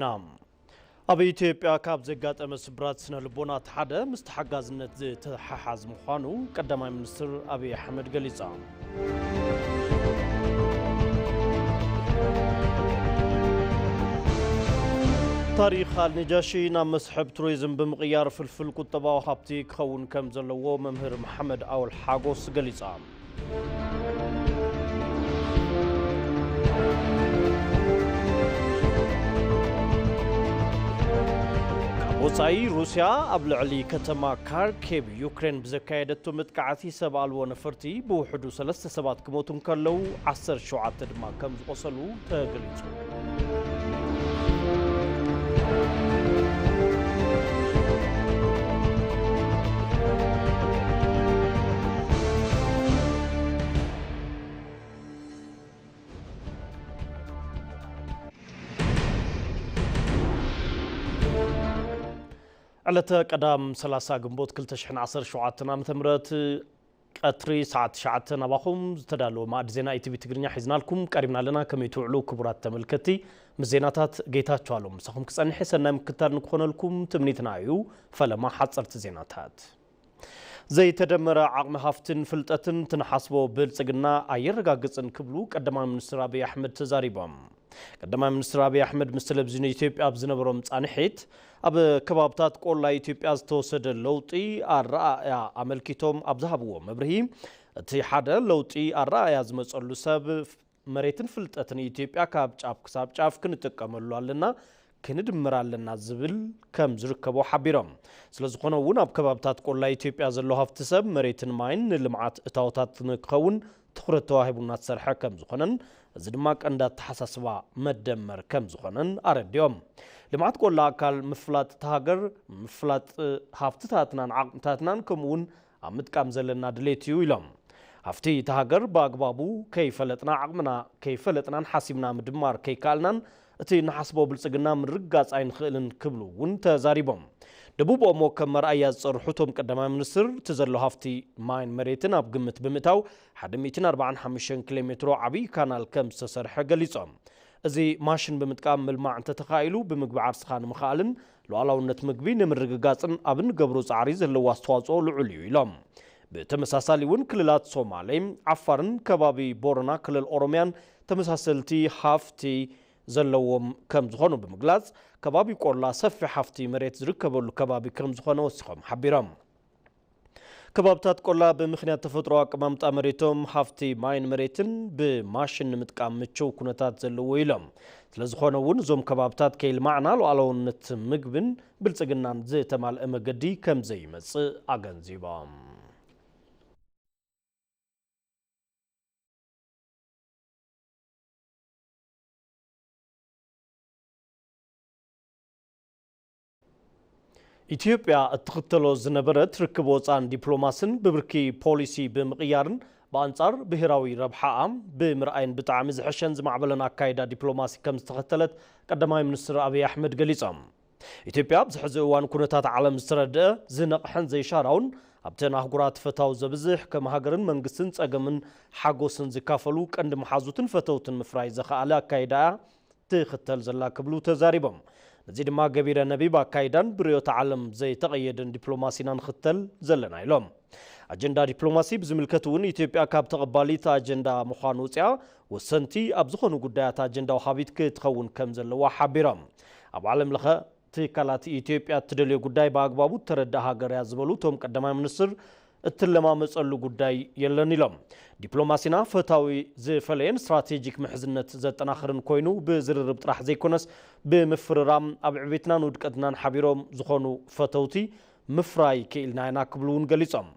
ናብ ኣብ ኢትዮጵያ ካብ ዘጋጠመ ስብራት ስነ ልቦና እቲ ሓደ ምስ ተሓጋዝነት ዝተሓሓዝ ምዃኑ ቀዳማይ ሚኒስትር ኣብይ ኣሕመድ ገሊጻ። ታሪኽ ኣልነጃሺ ናብ መስሕብ ቱሪዝም ብምቕያር ፍልፍል ቁጠባዊ ሃብቲ ክኸውን ከም ዘለዎ መምህር መሓመድ ኣወል ሓጎስ ገሊጻ። ካብ ወጻኢ፣ ሩስያ ኣብ ልዕሊ ከተማ ካርኬቭ ዩክሬን ብዘካየደቶ መጥቃዕቲ ሰብ ኣልቦ ነፈርቲ ብውሕዱ ሰለስተ ሰባት ክሞቱ እንከለዉ ዓሰርተ ሸውዓተ ድማ ከም ዝቖሰሉ ተገሊጹ። ዕለተ ቀዳም ሰላሳ ግንቦት ክልተ ሽሕን ዓሰርተ ሸውዓተን ዓመተ ምህረት ቀትሪ ሰዓት ትሽዓተ ናባኹም ዝተዳለወ ማእዲ ዜና ኢቲቪ ትግርኛ ሒዝናልኩም ቀሪብና ኣለና። ከመይ ትውዕሉ ክቡራት ተመልከቲ? ምስ ዜናታት ጌታቸው ኣሎም ምሳኹም ክጸንሕ ሰናይ ምክትታል ንክኾነልኩም ትምኒትና እዩ። ፈለማ ሓጸርቲ ዜናታት። ዘይተደመረ ዓቕሚ ሃፍትን ፍልጠትን ትንሓስቦ ብልጽግና ኣየረጋግጽን ክብሉ ቀዳማይ ሚኒስትር ኣብይ ኣሕመድ ተዛሪቦም። ቀዳማይ ሚኒስትር ኣብይ ኣሕመድ ምስ ቴሌቪዥን ኢትዮጵያ ኣብ ዝነበሮም ጻንሒት፣ ኣብ ከባብታት ቆላ ኢትዮጵያ ዝተወሰደ ለውጢ ኣረኣእያ ኣመልኪቶም ኣብ ዝሃብዎ መብርሂ፣ እቲ ሓደ ለውጢ ኣረኣእያ ዝመጸሉ ሰብ መሬትን ፍልጠትን ኢትዮጵያ ካብ ጫፍ ክሳብ ጫፍ ክንጥቀመሉ ኣለና፣ ክንድምር ኣለና ዝብል ከም ዝርከቦ ሓቢሮም። ስለ ዝኾነ እውን ኣብ ከባብታት ቆላ ኢትዮጵያ ዘሎ ሃፍቲ ሰብ መሬትን ማይን ንልምዓት እታወታት ንክኸውን ትኹረት ተዋሂቡ እናተሰርሐ ከም ዝኾነን፣ እዚ ድማ ቀንዲ ኣተሓሳስባ መደመር ከም ዝኾነን ኣረዲኦም። ልምዓት ቆላ ኣካል ምፍላጥ እታ ሃገር፣ ምፍላጥ ሃፍትታትናን ዓቕምታትናን ከምኡ እውን ኣብ ምጥቃም ዘለና ድሌት እዩ ኢሎም። ሃፍቲ እታ ሃገር ብኣግባቡ ከይፈለጥና፣ ዓቕምና ከይፈለጥናን ሓሲብና ምድማር ከይከኣልናን እቲ ንሓስቦ ብልጽግና ምርግጋጽ ኣይንኽእልን ክብሉ እውን ተዛሪቦም። ደቡብ ኦሞ ከም መርኣያ ዝጸርሑ እቶም ቀዳማይ ሚኒስትር፣ እቲ ዘሎ ሃፍቲ ማይን መሬትን ኣብ ግምት ብምእታው ሓደ ሚእትን ኣርባዓን ሓሙሽተን ኪሎ ሜትሮ ዓብዪ ካናል ከም ዝተሰርሐ ገሊጾም። እዚ ማሽን ብምጥቃም ምልማዕ እንተተኻኢሉ፣ ብምግቢ ዓርስኻ ንምኽኣልን ሉዓላውነት ምግቢ ንምርግጋጽን ኣብ እንገብሮ ጻዕሪ ዘለዎ ኣስተዋጽኦ ልዑል እዩ ኢሎም። ብተመሳሳሊ እውን ክልላት ሶማሌ፣ ዓፋርን ከባቢ ቦረና ክልል ኦሮሚያን ተመሳሰልቲ ሃፍቲ ዘለዎም ከም ዝኾኑ ብምግላጽ፣ ከባቢ ቆላ ሰፊሕ ሃፍቲ መሬት ዝርከበሉ ከባቢ ከም ዝኾነ ወሲኾም ሓቢሮም። ከባብታት ቆላ ብምኽንያት ተፈጥሮ ኣቀማምጣ መሬቶም ሃፍቲ ማይን መሬትን ብማሽን ንምጥቃም ምችው ኩነታት ዘለዎ ኢሎም። ስለዝኾነ እውን እዞም ከባብታት ከይልማዕና ሉዓላውነት ምግብን ብልጽግናን ዝተማልአ መገዲ ከም ዘይመጽእ ኣገንዚቦም። ኢትዮጵያ እትኽተሎ ዝነበረት ርክብ ወፃን ዲፕሎማስን ብብርኪ ፖሊሲ ብምቕያርን ብኣንፃር ብሄራዊ ረብሓኣ ብምርኣይን ብጣዕሚ ዝሐሸን ዝማዕበለን ኣካይዳ ዲፕሎማሲ ከም ዝተኸተለት ቀዳማይ ሚኒስትር ኣብይ ኣሕመድ ገሊፆም። ኢትዮጵያ ኣብዚ ሕዚ እዋን ኩነታት ዓለም ዝተረድአ ዝነቕሐን ዘይሻራውን ኣብተን ኣህጉራት ፈታው ዘብዝሕ ከም ሃገርን መንግስትን ፀገምን ሓጎስን ዝካፈሉ ቀንዲ መሓዙትን ፈተውትን ምፍራይ ዘኸኣለ ኣካይዳ እያ ትኽተል ዘላ ክብሉ ተዛሪቦም። ነዚ ድማ ገቢረ ነቢብ ኣካይዳን ብርዮተ ዓለም ዘይተቐየደን ዲፕሎማሲና ንኽተል ዘለና ኢሎም። ኣጀንዳ ዲፕሎማሲ ብዝምልከት እውን ኢትዮጵያ ካብ ተቐባሊት ኣጀንዳ ምዃን ውፅያ ወሰንቲ ኣብ ዝኾኑ ጉዳያት ኣጀንዳ ወሃቢት ክትኸውን ከም ዘለዋ ሓቢሮም። ኣብ ዓለም ለኸ ትካላት ኢትዮጵያ እትደልዮ ጉዳይ ብኣግባቡ እተረድእ ሃገር እያ ዝበሉ እቶም ቀዳማይ ሚኒስትር እትለማመፀሉ ጉዳይ የለን ኢሎም። ዲፕሎማሲና ፈታዊ ዝፈለየን ስትራቴጂክ ምሕዝነት ዘጠናኽርን ኮይኑ ብዝርርብ ጥራሕ ዘይኮነስ ብምፍርራም ኣብ ዕቤትናን ውድቀትናን ሓቢሮም ዝኾኑ ፈተውቲ ምፍራይ ክኢልና ኢና ክብሉ እውን ገሊፆም።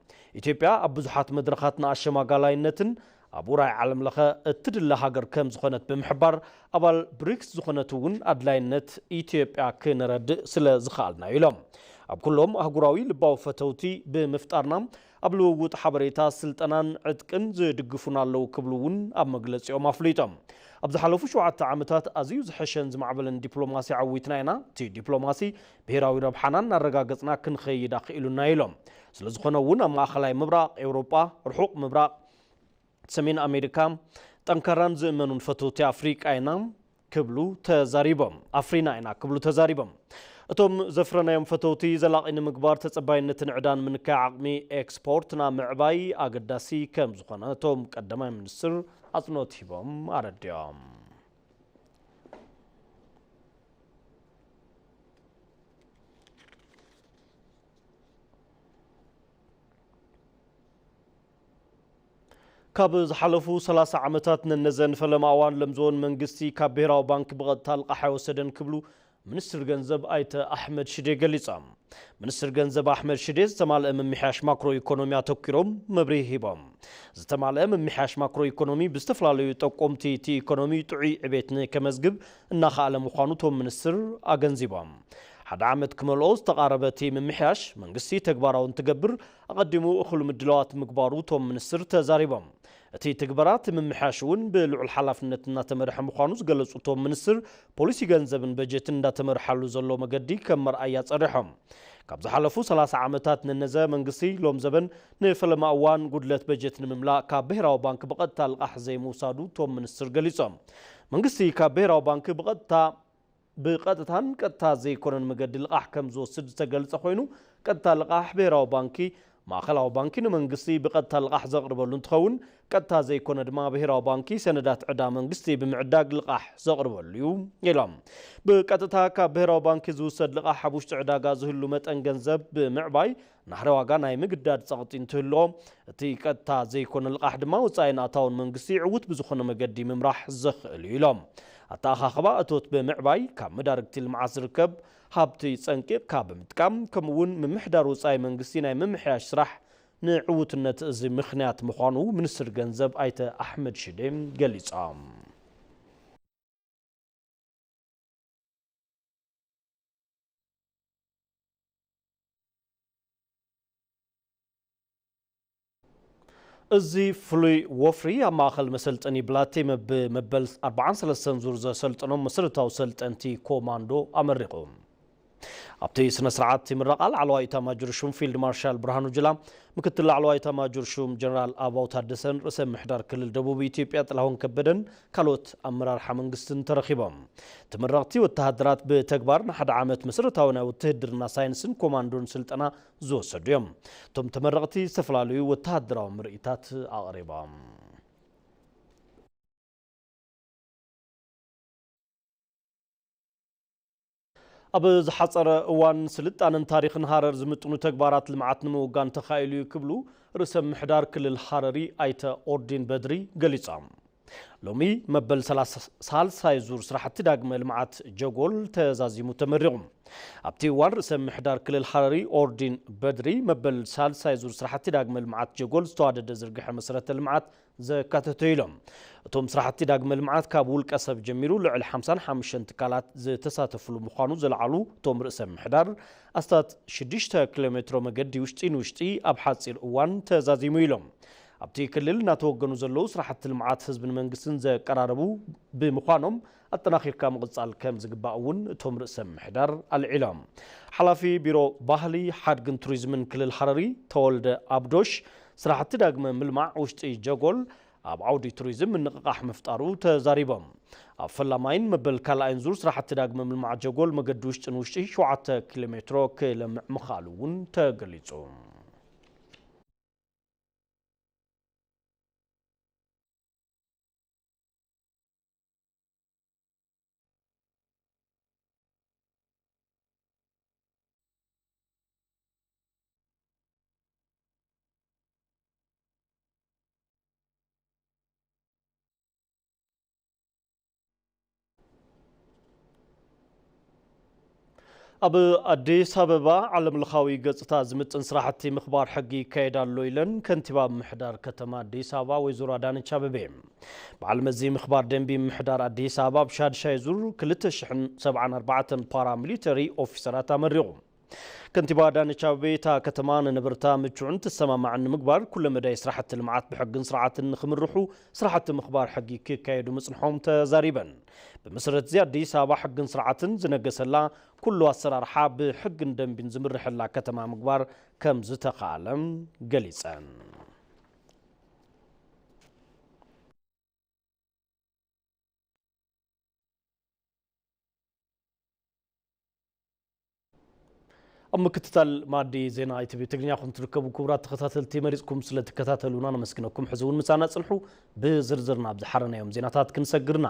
ኢትዮጵያ ኣብ ብዙሓት መድረኻት ንኣሸማጋላይነትን ኣብ ውራይ ዓለም ለኸ እትድለ ሃገር ከም ዝኾነት ብምሕባር ኣባል ብሪክስ ዝኾነት እውን ኣድላይነት ኢትዮጵያ ክነረድእ ስለ ዝኸኣልና ኢሎም። ኣብ ኩሎም ኣህጉራዊ ልባዊ ፈተውቲ ብምፍጣርና ኣብ ልውውጥ ሓበሬታ ስልጠናን ዕጥቅን ዝድግፉና ኣለዉ ክብሉ እውን ኣብ መግለፂኦም ኣፍሊጦም። ኣብ ዝሓለፉ ሸውዓተ ዓመታት ኣዝዩ ዝሐሸን ዝማዕበለን ዲፕሎማሲ ዓዊትና ኢና። እቲ ዲፕሎማሲ ብሄራዊ ረብሓና እናረጋገፅና ክንኸይድ ኣኽኢሉና ኢሎም። ስለዝኾነ እውን ኣብ ማእኸላይ ምብራቕ፣ ኤውሮጳ፣ ርሑቕ ምብራቕ፣ ሰሜን ኣሜሪካ ጠንካራን ዝእመኑን ፈተውቲ ኣፍሪቃ ኢና። ክብሉ ተዛሪቦም። ኣፍሪና ኢና ክብሉ ተዛሪቦም። እቶም ዘፍረናዮም ፈተውቲ ዘላቒ ንምግባር ተጸባይነትን ዕዳን ምንካይ ዓቕሚ ኤክስፖርት ናብ ምዕባይ ኣገዳሲ ከም ዝኾነ እቶም ቀዳማይ ሚኒስትር ኣጽንኦት ሂቦም ኣረዲኦም። ካብ ዝሓለፉ ሰላሳ ዓመታት ነነዘ ንፈለማ እዋን ለምዝወን መንግስቲ ካብ ብሄራዊ ባንክ ብቐጥታ ልቓሕ ኣይወሰደን ክብሉ ሚኒስትር ገንዘብ ኣይተ ኣሕመድ ሽዴ ገሊጾም። ሚኒስትር ገንዘብ ኣሕመድ ሽዴ ዝተማልአ ምምሕያሽ ማክሮ ኢኮኖሚ ኣተኲሮም መብርሂ ሂቦም። ዝተማልአ ምምሕያሽ ማክሮ ኢኮኖሚ ብዝተፈላለዩ ጠቆምቲ እቲ ኢኮኖሚ ጥዑይ ዕቤት ንከመዝግብ እናኸኣለ ምዃኑ እቶም ሚኒስትር ኣገንዚቦም። ሓደ ዓመት ክመልኦ ዝተቓረበ እቲ ምምሕያሽ መንግስቲ ተግባራዊ እንትገብር ኣቐዲሙ እኹል ምድላዋት ምግባሩ እቶም ሚኒስትር ተዛሪቦም። እቲ ትግበራ እቲ ምምሕያሽ እውን ብልዑል ሓላፍነት እናተመርሐ ምዃኑ ዝገለጹ እቶም ሚኒስትር ፖሊሲ ገንዘብን በጀትን እንዳተመርሓሉ ዘሎ መገዲ ከም መርኣያ ጸሪሖም። ካብ ዝሓለፉ ሰላሳ ዓመታት ነነዘ መንግስቲ ሎም ዘበን ንፈለማ እዋን ጉድለት በጀት ንምምላእ ካብ ብሄራዊ ባንክ ብቐጥታ ልቓሕ ዘይምውሳዱ እቶም ሚኒስትር ገሊጾም። መንግስቲ ካብ ብሄራዊ ባንክ ብቐጥታ ብቐጥታን ቀጥታ ዘይኮነን መገዲ ልቓሕ ከም ዝወስድ ዝተገልጸ ኮይኑ፣ ቀጥታ ልቓሕ ብሄራዊ ባንኪ፣ ማእኸላዊ ባንኪ ንመንግስቲ ብቐጥታ ልቓሕ ዘቕርበሉ እንትኸውን፣ ቀጥታ ዘይኮነ ድማ ብሄራዊ ባንኪ ሰነዳት ዕዳ መንግስቲ ብምዕዳግ ልቓሕ ዘቕርበሉ እዩ ኢሎም። ብቀጥታ ካብ ብሄራዊ ባንኪ ዝውሰድ ልቓሕ ኣብ ውሽጢ ዕዳጋ ዝህሉ መጠን ገንዘብ ብምዕባይ ናህሪ ዋጋ ናይ ምግዳድ ጸቕጢ እንትህልዎ፣ እቲ ቀጥታ ዘይኮነ ልቓሕ ድማ ወጻኢን ኣታውን መንግስቲ ዕዉት ብዝኾነ መገዲ ምምራሕ ዘኽእል እዩ ኢሎም። ኣተኣኻኽባ እቶት ብምዕባይ ካብ መዳርግቲ ልምዓት ዝርከብ ሃብቲ ጸንቂቕካ ብምጥቃም ከምኡውን ምምሕዳር ወጻኢ መንግስቲ ናይ ምምሕያሽ ስራሕ ንዕዉትነት እዚ ምኽንያት ምዃኑ ሚኒስትር ገንዘብ ኣይተ ኣሕመድ ሽዴ ገሊጾም። እዚ ፍሉይ ወፍሪ ኣብ ማእኸል መሰልጠኒ ብላቴ መብ-፣ መበል ኣርባዓን ሰለስተን ዙር ዘሰልጠኖም መሰረታዊ ሰልጠንቲ ኮማንዶ ኣመሪቑ። ኣብቲ ስነ ስርዓት ምረቓ ላዕለዋይ ኢታማጆር ሹም ፊልድ ማርሻል ብርሃኑ ጁላ፣ ምክትል ላዕለዋይ ኢታማጆር ሹም ጀነራል ኣበባው ታደሰን ርእሰ ምሕዳር ክልል ደቡብ ኢትዮጵያ ጥላሁን ከበደን ካልኦት ኣመራርሓ መንግስትን ተረኺቦም። ተመረቕቲ ወተሃደራት ብተግባር ንሓደ ዓመት መሰረታዊ ናይ ውትህድርና ሳይንስን ኮማንዶን ስልጠና ዝወሰዱ እዮም። እቶም ተመረቕቲ ዝተፈላለዩ ወተሃደራዊ ምርኢታት ኣቕሪቦም። ኣብ ዝሓጸረ እዋን ስልጣነን ታሪኽን ሃረር ዝምጥኑ ተግባራት ልምዓት ንምውጋን ተኻኢሉ እዩ ክብሉ ርእሰ ምሕዳር ክልል ሃረሪ ኣይተ ኦርዲን በድሪ ገሊጾም። ሎሚ መበል ሰላሳ ሳልሳይ ዙር ስራሕቲ ዳግመ ልምዓት ጀጎል ተዛዚሙ ተመሪቑ። ኣብቲ እዋን ርእሰ ምሕዳር ክልል ሃረሪ ኦርዲን በድሪ መበል ሳልሳይ ዙር ስራሕቲ ዳግመ ልምዓት ጀጎል ዝተዋደደ ዝርግሐ መሰረተ ልምዓት ዘካተተ ኢሎም። እቶም ስራሕቲ ዳግመ ልምዓት ካብ ውልቀ ሰብ ጀሚሩ ልዕሊ ሓምሳን ሓሙሽተን ትካላት ዝተሳተፍሉ ምዃኑ ዘልዓሉ እቶም ርእሰ ምሕዳር፣ ኣስታት ሽዱሽተ ኪሎ ሜትሮ መገዲ ውሽጢ ንውሽጢ ኣብ ሓፂር እዋን ተዛዚሙ ኢሎም። ኣብቲ ክልል እናተወገኑ ዘለዉ ስራሕቲ ልምዓት ህዝብን መንግስትን ዘቀራረቡ ብምዃኖም ኣጠናኺርካ ምቕጻል ከም ዝግባእ እውን እቶም ርእሰ ምሕዳር ኣልዒሎም። ሓላፊ ቢሮ ባህሊ፣ ሓድግን ቱሪዝምን ክልል ሃረሪ ተወልደ ኣብዶሽ፣ ስራሕቲ ዳግመ ምልማዕ ውሽጢ ጀጎል ኣብ ዓውዲ ቱሪዝም ምንቕቓሕ ምፍጣሩ ተዛሪቦም። ኣብ ፈላማይን መበል ካልኣይን ዙር ስራሕቲ ዳግመ ምልማዕ ጀጎል መገዲ ውሽጢ ንውሽጢ ሸውዓተ ኪሎ ሜትሮ ክለምዕ ምኽኣሉ እውን ተገሊጹ። ኣብ ኣዲስ ኣበባ ዓለም ለኻዊ ገጽታ ዝምጥን ስራሕቲ ምኽባር ሕጊ ይካየድ ኣሎ ኢለን ከንቲባ ምምሕዳር ከተማ ኣዲስ ኣበባ ወይዘሮ ኣዳነች ኣቤቤ። በዓል መዚ ምኽባር ደንቢ ምምሕዳር ኣዲስ ኣበባ ኣብ ሻድሻይ ዙር ክልተ ሽሕን ሰብዓን ኣርባዕተን ፓራ ሚሊተሪ ኦፊሰራት ኣመሪቑ። ከንቲባ ኣዳነች ኣቤቤ እታ ከተማ ንነበርታ ምቹዕን ተሰማማዕን ንምግባር ኩለ መዳይ ስራሕቲ ልምዓት ብሕግን ስርዓትን ንክምርሑ ስራሕቲ ምኽባር ሕጊ ክካየዱ ምጽንሖም ተዛሪበን። ብመሰረት እዚ ኣዲስ ኣበባ ሕግን ስርዓትን ዝነገሰላ ኩሉ ኣሰራርሓ ብሕግን ደንቢን ዝምርሐላ ከተማ ምግባር ከም ዝተኻኣለ ገሊጸን። ኣብ ምክትታል ማዲ ዜና ኢቲቪ ትግርኛ ኹም ትርከቡ ክቡራት ተኸታተልቲ፣ መሪጽኩም ስለ ትከታተሉና ነመስግነኩም። ሕዚ እውን ምሳና ጽንሑ። ብዝርዝር ናብ ዝሓረናዮም ዜናታት ክንሰግርና።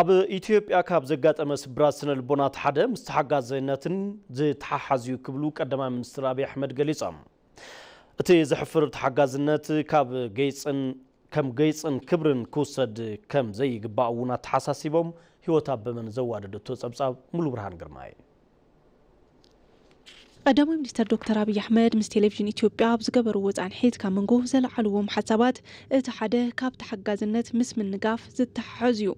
ኣብ ኢትዮጵያ ካብ ዘጋጠመ ስብራት ስነ ልቦና እቲ ሓደ ምስ ተሓጋዝነትን ዝተሓሓዝ እዩ ክብሉ ቀዳማይ ሚኒስትር ኣብይ ኣሕመድ ገሊጾም። እቲ ዘሕፍር ተሓጋዝነት ካብ ገይጽን ከም ገይጽን ክብርን ክውሰድ ከም ዘይግባእ እውን ኣተሓሳሲቦም። ህይወት ኣበበን ዘዋደደቶ ጸብጻብ ሙሉ ብርሃን ግርማይ። ቀዳማይ ሚኒስተር ዶክተር ኣብይ ኣሕመድ ምስ ቴሌቪዥን ኢትዮጵያ ኣብ ዝገበርዎ ጻንሒት ካብ መንጎ ዘለዓልዎም ሓሳባት እቲ ሓደ ካብ ተሓጋዝነት ምስ ምንጋፍ ዝተሓሓዝ እዩ።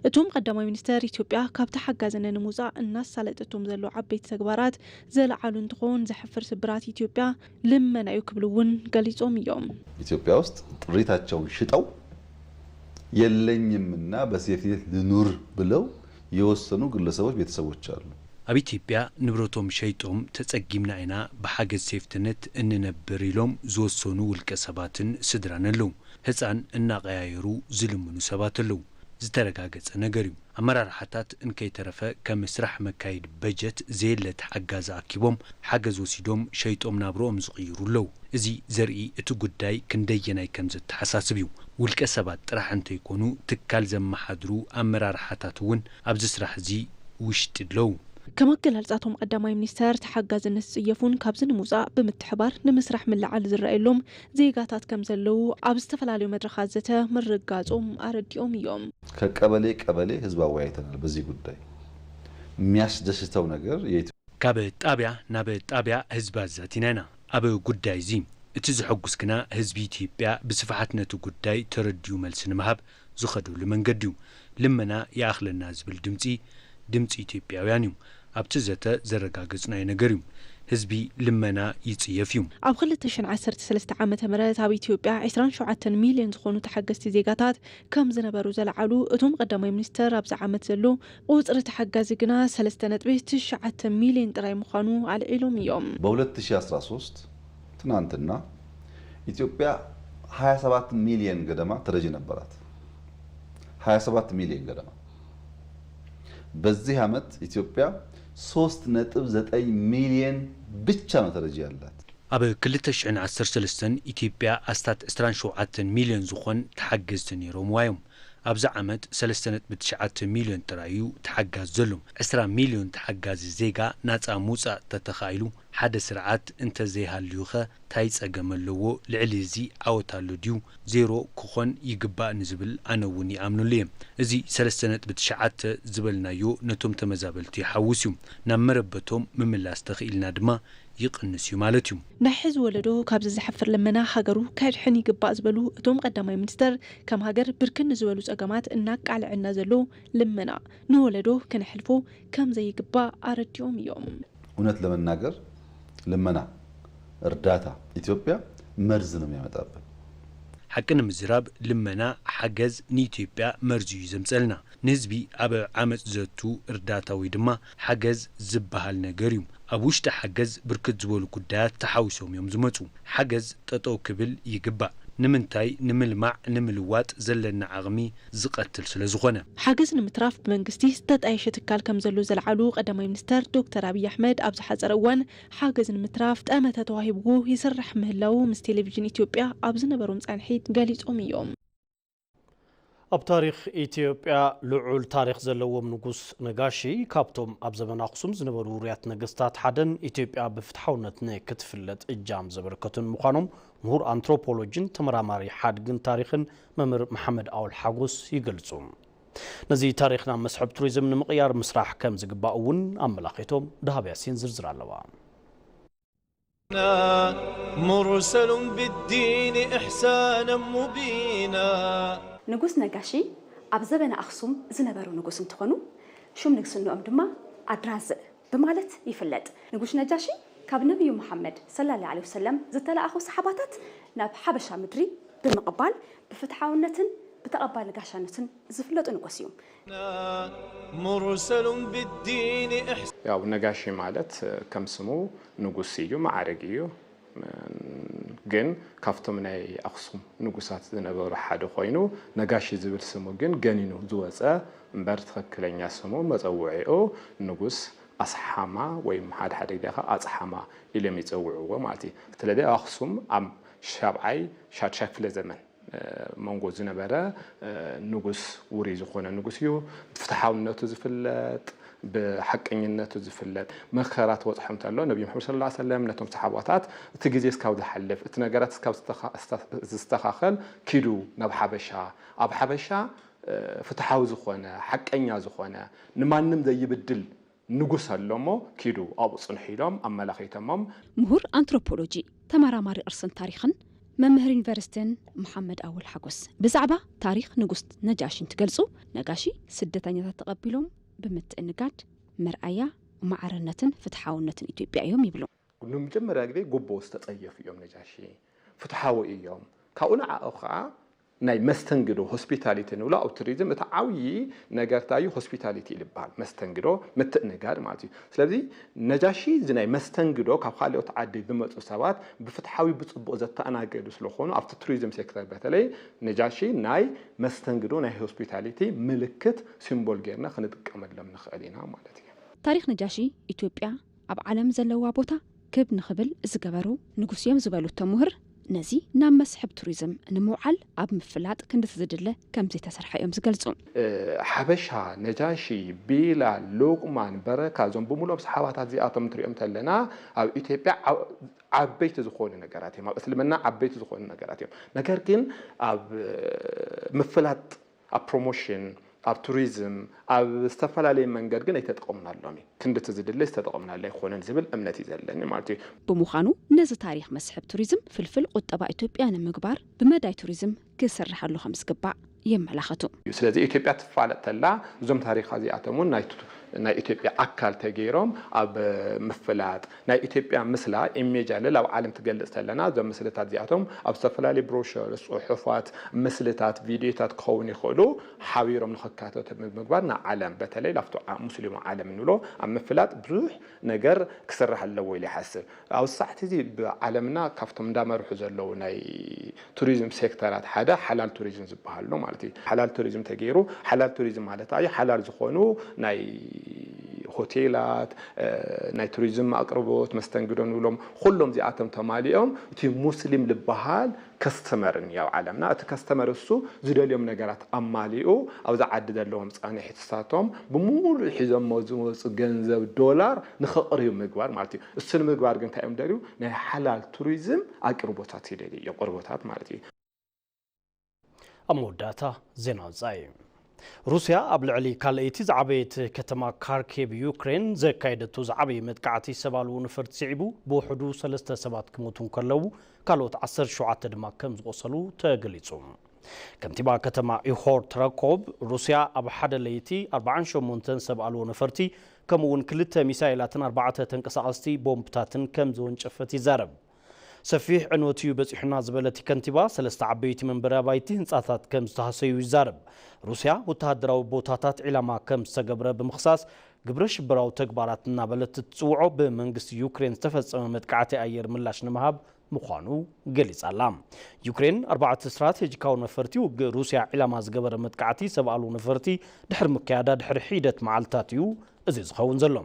እቶም ቀዳማይ ሚኒስተር ኢትዮጵያ ካብ ተሓጋዝነት ንምውጻእ እናሳለጠቶም ዘሎ ዓበይቲ ተግባራት ዘለዓሉ እንትኾን ዘሕፍር ስብራት ኢትዮጵያ ልመና እዩ ክብሉ እውን ገሊጾም እዮም። ኢትዮጵያ ውስጥ ጥሪታቸውን ሽጠው የለኝምና በሴፍቲኔት ልኑር ብለው የወሰኑ ግለሰቦች፣ ቤተሰቦች አሉ። ኣብ ኢትዮጵያ ንብረቶም ሸይጦም ተጸጊምና ኢና ብሓገዝ ሴፍትነት እንነብር ኢሎም ዝወሰኑ ውልቀ ሰባትን ስድራን ኣለዉ። ህጻን እናቐያየሩ ዝልምኑ ሰባት ኣለዉ። ዝተረጋገጸ ነገር እዩ። ኣመራርሓታት እንከይተረፈ ከም ስራሕ መካይድ በጀት ዘየለ ተሓጋዚ ኣኪቦም ሓገዝ ወሲዶም ሸይጦም ናብርኦም ዝቕይሩ ኣለዉ። እዚ ዘርኢ እቲ ጉዳይ ክንደየናይ ከም ዘተሓሳስብ እዩ። ውልቀ ሰባት ጥራሕ እንተይኮኑ ትካል ዘመሓድሩ ኣመራርሓታት እውን ኣብዚ ስራሕ እዚ ውሽጢ ኣለዉ። ከም ኣገላልጻ እቶም ቀዳማይ ሚኒስተር ተሓጋዝነት ዝጽየፉን ካብዚ ንምውጻእ ብምትሕባር ንምስራሕ ምልዓል ዝረኣየሎም ዜጋታት ከም ዘለዉ ኣብ ዝተፈላለዩ መድረኻት ዘተ ምርጋጾም ኣረዲኦም እዮም። ከቀበሌ ቀበሌ ህዝብ ኣወያይተናል። በዚህ ጉዳይ የሚያስደስተው ነገር የኢትዮ ካብ ጣብያ ናብ ጣብያ ህዝቢ ኣዛቲና ኢና። ኣብ ጉዳይ እዚ እቲ ዘሐጉስ ግና ህዝቢ ኢትዮጵያ ብስፍሓት ነቲ ጉዳይ ተረዲኡ መልሲ ንምሃብ ዝኸደሉ መንገዲ እዩ። ልመና ይኣኽለና ዝብል ድምፂ፣ ድምፂ ኢትዮጵያውያን እዩ። ኣብቲ ዘተ ዘረጋገፅናዮ ነገር እዩ። ህዝቢ ልመና ይፅየፍ እዩ። ኣብ ክልተ ሽሕን ዓሰርተ ሰለስተ ዓመተ ምህረት ኣብ ኢትዮጵያ ዕስራን ሸውዓተን ሚልዮን ዝኾኑ ተሓገዝቲ ዜጋታት ከም ዝነበሩ ዘለዓሉ እቶም ቀዳማይ ሚኒስተር ኣብዚ ዓመት ዘሎ ቁጽሪ ተሓጋዚ ግና ሰለስተ ነጥቢ ትሽዓተ ሚልዮን ጥራይ ምዃኑ ኣልዒሎም እዮም። በሁለት ሺህ አስራ ሦስት ትናንትና ኢትዮጵያ ሃያ ሰባት ሚልዮን ገደማ ተረጂ ነበራት። ሃያ ሰባት ሚልዮን ገደማ። በዚህ ዓመት ኢትዮጵያ ሶስት ነጥብ ዘጠኝ ሚልዮን ብቻ ነው ተረጂ ያላት። ኣብ ክልተ ሽሕን ዓሰርተ ሰለስተን ኢትዮጵያ ኣስታት ዕስራን ሸውዓተን ሚልዮን ዝኾን ተሓገዝቲ ነይሮምዋ እዮም። ኣብዚ ዓመት ሰለስተ ነጥቢ ትሽዓተ ሚልዮን ጥራይ እዩ ተሓጋዚ ዘሎ። ዕስራ ሚልዮን ተሓጋዚ ዜጋ ናጻ ምውጻእ ተተኻኢሉ ሓደ ስርዓት እንተዘይሃልዩኸ ታይ ጸገም ኣለዎ? ልዕሊ እዚ ዓወት ኣሎ ድዩ? ዜሮ ክኾን ይግባእ ንዝብል ኣነ እውን ይኣምነሉ እየ። እዚ ሰለስተ ነጥቢ ትሽዓተ ዝበልናዮ ነቶም ተመዛበልቲ ይሓውስ እዩ። ናብ መረበቶም ምምላስ ተኽኢልና ድማ ይቕንስ እዩ ማለት እዩ። ናይ ሕዚ ወለዶ ካብዚ ዘሕፍር ልመና ሃገሩ ከድሕን ይግባእ ዝበሉ እቶም ቀዳማይ ሚኒስተር፣ ከም ሃገር ብርክን ዝበሉ ጸገማት እናቃልዐና ዘሎ ልመና ንወለዶ ክነሕልፎ ከም ዘይግባእ ኣረዲኦም እዮም። እውነት ለመናገር ልመና፣ እርዳታ ኢትዮጵያ መርዝ ነው የሚያመጣብን። ሓቂ ንምዝራብ ልመና፣ ሓገዝ ንኢትዮጵያ መርዚ እዩ ዘምጸልና። ንህዝቢ ኣብ ዓመጽ ዘቱ እርዳታ ወይ ድማ ሓገዝ ዝበሃል ነገር እዩ። ኣብ ውሽጢ ሓገዝ ብርክት ዝበሉ ጉዳያት ተሓዊሶም እዮም ዝመጹ። ሓገዝ ጠጠው ክብል ይግባእ። ንምንታይ? ንምልማዕ፣ ንምልዋጥ ዘለና ዓቕሚ ዝቐትል ስለ ዝኾነ። ሓገዝ ንምትራፍ ብመንግስቲ ዝተጣየሸ ትካል ከም ዘሎ ዘልዓሉ ቀዳማይ ሚኒስተር ዶክተር ኣብይ ኣሕመድ ኣብ ዝሓጸረ እዋን ሓገዝ ንምትራፍ ጠመተ ተዋሂብዎ ይስራሕ ምህላዉ ምስ ቴሌቪዥን ኢትዮጵያ ኣብ ዝነበሮም ጻንሒት ገሊጾም እዮም። ኣብ ታሪኽ ኢትዮጵያ ልዑል ታሪኽ ዘለዎም ንጉስ ነጋሺ ካብቶም ኣብ ዘመን ኣኽሱም ዝነበሩ ውሩያት ነገስታት ሓደን ኢትዮጵያ ብፍትሓውነት ንክትፍለጥ እጃም ዘበርከቱን ምዃኖም ምሁር ኣንትሮፖሎጂን ተመራማሪ ሓድግን ታሪኽን መምህር መሓመድ ኣወል ሓጎስ ይገልጹ። ነዚ ታሪኽ ናብ መስሕብ ቱሪዝም ንምቕያር ምስራሕ ከም ዝግባእ እውን ኣመላኺቶም። ደሃብ ያሲን ዝርዝር ኣለዋ። مرسل بالدين إحسانا مبينا. ንጉስ ነጋሺ ኣብ ዘበነ ኣኽሱም ዝነበሩ ንጉስ እንትኾኑ፣ ሹም ንግስንኦም ድማ ኣድራዝእ ብማለት ይፍለጥ። ንጉስ ነጃሺ ካብ ነቢዩ መሓመድ ሰለላሁ ዐለይሂ ወሰለም ዝተለኣኹ ሰሓባታት ናብ ሓበሻ ምድሪ ብምቕባል ብፍትሓውነትን ብተቐባሊ ጋሻነትን ዝፍለጡ ንጉስ እዮም። مرسل بالدين إحسانا. ያው ነጋሺ ማለት ከም ስሙ ንጉስ እዩ፣ ማዕረግ እዩ። ግን ካብቶም ናይ ኣኽሱም ንጉሳት ዝነበሩ ሓደ ኮይኑ፣ ነጋሺ ዝብል ስሙ ግን ገኒኑ ዝወፀ እምበር፣ ትኽክለኛ ስሙ፣ መፀውዒኡ፣ ንጉስ ኣስሓማ ወይም ሓደ ሓደ ግዜ ከዓ ኣፅሓማ ኢሎም ይፀውዕዎ ማለት እዩ። ስለዚ ኣብ ኣኽሱም ኣብ ሻብዓይ ሻድሻይ ክፍለ ዘመን መንጎ ዝነበረ ንጉስ ውሩይ ዝኾነ ንጉስ እዩ። ብፍትሓውነቱ ዝፍለጥ፣ ብሓቀኝነቱ ዝፍለጥ፣ መከራ ትበፅሖም እንተሎ ነቢ ሙሓመድ ሰለላሁ ዐለይሂ ወሰለም ነቶም ሰሓባታት እቲ ግዜ እስካብ ዝሓልፍ፣ እቲ ነገራት እስካብ ዝተኻ- ዝስተኻኸል ኪዱ ናብ ሓበሻ፣ ኣብ ሓበሻ ፍትሓዊ ዝኾነ፣ ሓቀኛ ዝኾነ፣ ንማንም ዘይብድል ንጉስ ኣሎ እሞ ኪዱ ኣብኡ ጽንሑ ኢሎም ኣመላኺቶሞም። ምሁር ኣንትሮፖሎጂ፣ ተመራማሪ ቅርስን ታሪኽን፣ መምህር ዩኒቨርሲቲን መሓመድ ኣወል ሓጎስ ብዛዕባ ታሪኽ ንጉስ ነጃሺ እንትገልጹ፣ ነጋሺ ስደተኛታት ተቐቢሎም ብምትእንጋድ መርኣያ ማዕርነትን ፍትሓውነትን ኢትዮጵያ እዮም ይብሉ። ንመጀመርያ ግዜ ጎቦ ዝተጸየፉ እዮም ነጃሺ። ፍትሓዊ እዮም። ካብኡ ንዓኡ ከዓ ናይ መስተንግዶ ሆስፒታሊቲ ንብሎ ኣብ ቱሪዝም እቲ ዓብዪ ነገር እንታይ እዩ? ሆስፒታሊቲ እዩ ዝበሃል። መስተንግዶ ምትእንጋድ ማለት እዩ። ስለዚ ነጃሺ እዚ ናይ መስተንግዶ ካብ ካልኦት ዓዲ ዝመፁ ሰባት ብፍትሓዊ ብፅቡቕ ዘተኣናገዱ ስለኾኑ ኣብቲ ቱሪዝም ሴክተር በተለይ ነጃሺ ናይ መስተንግዶ ናይ ሆስፒታሊቲ ምልክት ሲምቦል ጌርና ክንጥቀመሎም ንኽእል ኢና ማለት እዩ። ታሪኽ ነጃሺ ኢትዮጵያ ኣብ ዓለም ዘለዋ ቦታ ክብ ንኽብል ዝገበሩ ንጉስ እዮም ዝበሉ እቶም ምሁር፣ ነዚ ናብ መስሕብ ቱሪዝም ንምውዓል ኣብ ምፍላጥ ክንድቲ ዝድለ ከምዘይተሰርሐ እዮም ዝገልጹ። ሓበሻ፣ ነጃሺ፣ ቢላል፣ ሉቅማን፣ በረካ እዞም ብምሉኦም ሰሓባታት እዚኣቶም እንትሪኦም ተለና ኣብ ኢትዮጵያ ዓበይቲ ዝኾኑ ነገራት እዮም። ኣብ እስልምና ዓበይቲ ዝኾኑ ነገራት እዮም። ነገር ግን ኣብ ምፍላጥ ኣብ ፕሮሞሽን፣ ኣብ ቱሪዝም፣ ኣብ ዝተፈላለየ መንገድ ግን ኣይተጠቐምናሎም እዩ። ክንድቲ ዝድለ ዝተጠቐምናሉ ኣይኮነን ዝብል እምነት እዩ ዘለኒ ማለት እዩ። ብምዃኑ ነዚ ታሪኽ መስሕብ ቱሪዝም ፍልፍል ቁጠባ ኢትዮጵያ ንምግባር ብመዳይ ቱሪዝም ክስርሓሉ ከም ዝግባእ የመላኸቱ። ስለዚ ኢትዮጵያ ትፋለጥ ተላ እዞም ታሪኻ እዚኣቶም እውን ናይ ናይ ኢትዮጵያ ኣካል ተገይሮም ኣብ ምፍላጥ ናይ ኢትዮጵያ ምስላ ኢሜጅ ኣለ ኣብ ዓለም ትገልፅ ተለና እዞም ምስልታት እዚኣቶም ኣብ ዝተፈላለዩ ብሮሸር፣ ፅሑፋት፣ ምስልታት፣ ቪድዮታት ክኸውን ይኽእሉ ሓቢሮም ንኽካተቱ ብምግባር ንዓለም በተለይ ላፍቶ ሙስሊሙ ዓለም እንብሎ ኣብ ምፍላጥ ብዙሕ ነገር ክስራሕ ኣለዎ ኢለ ይሓስብ። ኣብ ሳዕቲ እዚ ብዓለምና ካብቶም እንዳመርሑ ዘለዉ ናይ ቱሪዝም ሴክተራት ሓደ ሓላል ቱሪዝም ዝበሃል ነው ማለት እዩ። ሓላል ቱሪዝም ተገይሩ፣ ሓላል ቱሪዝም ማለት ኣዩ ሓላል ዝኾኑ ናይ ሆቴላት፣ ናይ ቱሪዝም ኣቅርቦት፣ መስተንግዶ ንብሎም ኩሎም እዚኣቶም ተማሊኦም እቲ ሙስሊም ዝበሃል ከስተመር እኒኦ ኣብ ዓለምና። እቲ ከስተመር እሱ ዝደልዮም ነገራት ኣማሊኡ ኣብዚ ዓዲ ዘለዎም ፃንሒትሳቶም ብምሉእ ሒዞሞ ዝመፁ ገንዘብ ዶላር ንኸቕርዩ ምግባር ማለት እዩ። እሱ ንምግባር ግን እንታይ እዮም ደልዩ? ናይ ሓላል ቱሪዝም ኣቅርቦታት ይደልዩ እዮም። ቅርቦታት ማለት እዩ። ኣብ መወዳእታ ዜና ወጻኢ። ሩስያ ኣብ ልዕሊ ካልኣይቲ ዝዓበየት ከተማ ካርኬብ ዩክሬን ዘካየደቶ ዝዓበየ መጥቃዕቲ ሰብ ኣልቦ ነፈርቲ ስዒቡ ብውሕዱ ሰለስተ ሰባት ክሞቱ እንከለዉ ካልኦት ዓሰርተ ሸውዓተ ድማ ከም ዝቖሰሉ ተገሊጹ። ከንቲባ ከተማ ኢሆር ትረኮብ ሩስያ ኣብ ሓደ ለይቲ ኣርባዓን ሸሞንተን ሰብ ኣልቦ ነፈርቲ ከምኡ እውን ክልተ ሚሳይላትን ኣርባዕተ ተንቀሳቐስቲ ቦምብታትን ከም ዝወንጨፈት ይዛረብ። ሰፊሕ ዕንወት እዩ በጺሑና ዝበለት ከንቲባ ሰለስተ ዓበይቲ መንበሪ ኣባይቲ ህንጻታት ከም ዝተሃሰዩ ይዛረብ። ሩስያ ወተሃደራዊ ቦታታት ዒላማ ከም ዝተገብረ ብምኽሳስ ግብረ ሽበራዊ ተግባራት እናበለት እትጽውዖ ብመንግስቲ ዩክሬን ዝተፈጸመ መጥቃዕቲ ኣየር ምላሽ ንምሃብ ምዃኑ ገሊጻ ኣላ። ዩክሬን ኣርባዕተ ስትራቴጂካዊ ነፈርቲ ውግእ ሩስያ ዒላማ ዝገበረ መጥቃዕቲ ሰብ ኣልቦ ነፈርቲ ድሕሪ ምክያዳ ድሕሪ ሒደት መዓልትታት እዩ እዚ ዝኸውን ዘሎ።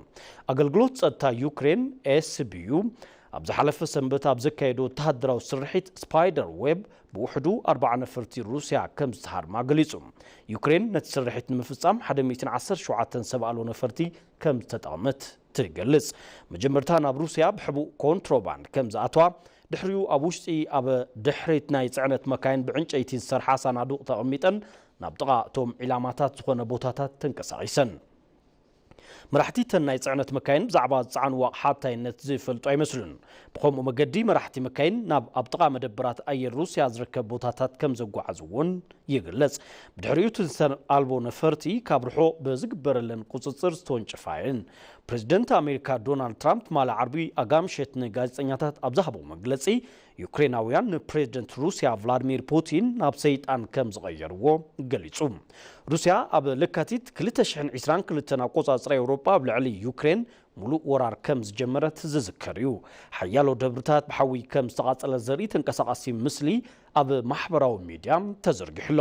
ኣገልግሎት ጸጥታ ዩክሬን ኤስቢዩ ኣብ ዝሓለፈ ሰንበት ኣብ ዘካየዶ ወተሃደራዊ ስርሒት ስፓይደር ዌብ ብውሕዱ ኣርባዓ ነፈርቲ ሩስያ ከም ዝተሃርማ ገሊጹ። ዩክሬን ነቲ ስርሒት ንምፍጻም ሓደ ሚእትን ዓሰርተ ሸውዓተን ሰብ ኣልቦ ነፈርቲ ከም ዝተጠቕመት ትገልጽ። መጀመርታ ናብ ሩስያ ብሕቡእ ኮንትሮባንድ ከም ዝኣተዋ፣ ድሕሪኡ ኣብ ውሽጢ ኣብ ድሕሪት ናይ ጽዕነት መካይን ብዕንጨይቲ ዝሰርሓ ሳናዱቕ ተቐሚጠን ናብ ጥቓ እቶም ዒላማታት ዝኾነ ቦታታት ተንቀሳቒሰን። መራሕቲ እተን ናይ ጽዕነት መካይን ብዛዕባ ዝጸዓንዎ ኣቕሓ ኣድላይነት ዝፈልጡ ኣይመስሉን። ብኸምኡ መገዲ መራሕቲ መካይን ናብ ኣብ ጥቓ መደበራት ኣየር ሩስያ ዝርከብ ቦታታት ከም ዘጓዓዝዎን ይግለጽ። ብድሕሪኡ እተን ሰብ ኣልቦ ነፈርቲ ካብ ርሑቕ ብዝግበረለን ቁጽጽር ዝተወንጨፋ እየን። ፕሬዚደንት ኣሜሪካ ዶናልድ ትራምፕ ትማሊ ዓርቢ ኣጋምሸት ንጋዜጠኛታት ኣብ ዝሃቦ መግለጺ ዩክሬናውያን ንፕሬዚደንት ሩስያ ቭላድሚር ፑቲን ናብ ሰይጣን ከም ዝቐየርዎ ገሊጹ። ሩስያ ኣብ ለካቲት ክልተ ሽሕን ዕስራን ክልተን ኣቆጻጽራ ኤውሮጳ ኣብ ልዕሊ ዩክሬን ሙሉእ ወራር ከም ዝጀመረት ዝዝከር እዩ። ሓያሎ ደብርታት ብሓዊ ከም ዝተቓጸለ ዘርኢ ተንቀሳቓሲ ምስሊ ኣብ ማሕበራዊ ሚድያ ተዘርጊሑ ኣሎ።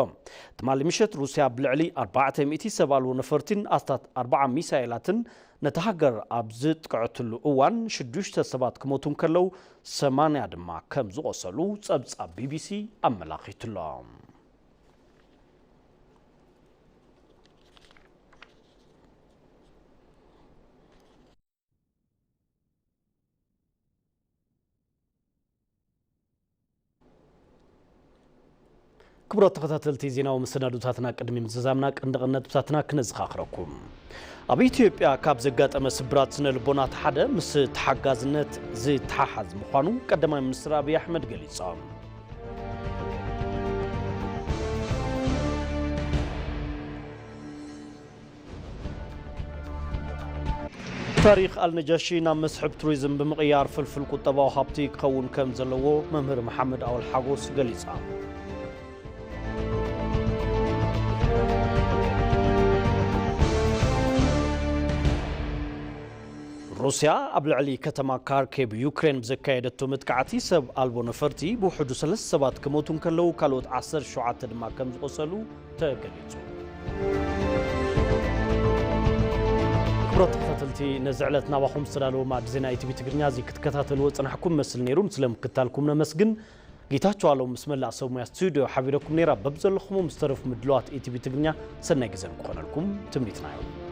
ትማሊ ምሸት ሩስያ ብልዕሊ ኣርባዕተ ሚእቲ ሰብ ኣልቦ ነፈርቲን ኣስታት ኣርባዓ ሚሳይላትን ነታ ሃገር ኣብ ዝጥቅዐትሉ እዋን ሽዱሽተ ሰባት ክሞቱ እንከለዉ ሰማንያ ድማ ከም ዝቖሰሉ ጸብጻብ ቢቢሲ ኣመላኺቱ ኣሎ። ክቡራት ተኸታተልቲ ዜናዊ መሰናዱታትና፣ ቅድሚ ምዝዛምና ቀንዲ ቀንዲ ነጥብታትና ክነዘኻኽረኩም። ኣብ ኢትዮጵያ ካብ ዘጋጠመ ስብራት ስነ ልቦናት ሓደ ምስ ተሓጋዝነት ዝተሓሓዝ ምዃኑ ቀዳማይ ሚኒስትር ኣብይ ኣሕመድ ገሊጾም። ታሪኽ ኣልነጃሺ ናብ መስሕብ ቱሪዝም ብምቕያር ፍልፍል ቁጠባዊ ሃብቲ ክኸውን ከም ዘለዎ መምህር መሓመድ ኣወል ሓጎስ ገሊጻ። ሩስያ ኣብ ልዕሊ ከተማ ካርኬብ ዩክሬን ብዘካየደቶ መጥቃዕቲ ሰብ ኣልቦ ነፈርቲ ብውሕዱ ሰለስተ ሰባት ክሞቱ እንከለዉ ካልኦት ዓሰርተ ሸውዓተ ድማ ከም ዝቖሰሉ ተገሊጹ። ክቡራት ተኸታተልቲ፣ ነዚ ዕለት ናባኹም ዝተዳለወ ማዕዲ ዜና ኢቲቪ ትግርኛ እዚ ክትከታተልዎ ጽናሕኩም መስል ነይሩ። ስለምክታልኩም ነመስግን። ጌታቸው ኣሎም ምስ መላእ ሰብ ሙያ ስቱዲዮ ሓቢረኩም ነይራ። በብዘለኹም ምስ ተረፉ ምድለዋት ኢቲቪ ትግርኛ ሰናይ ግዘ ንክኾነልኩም ትምኒትና እዩ።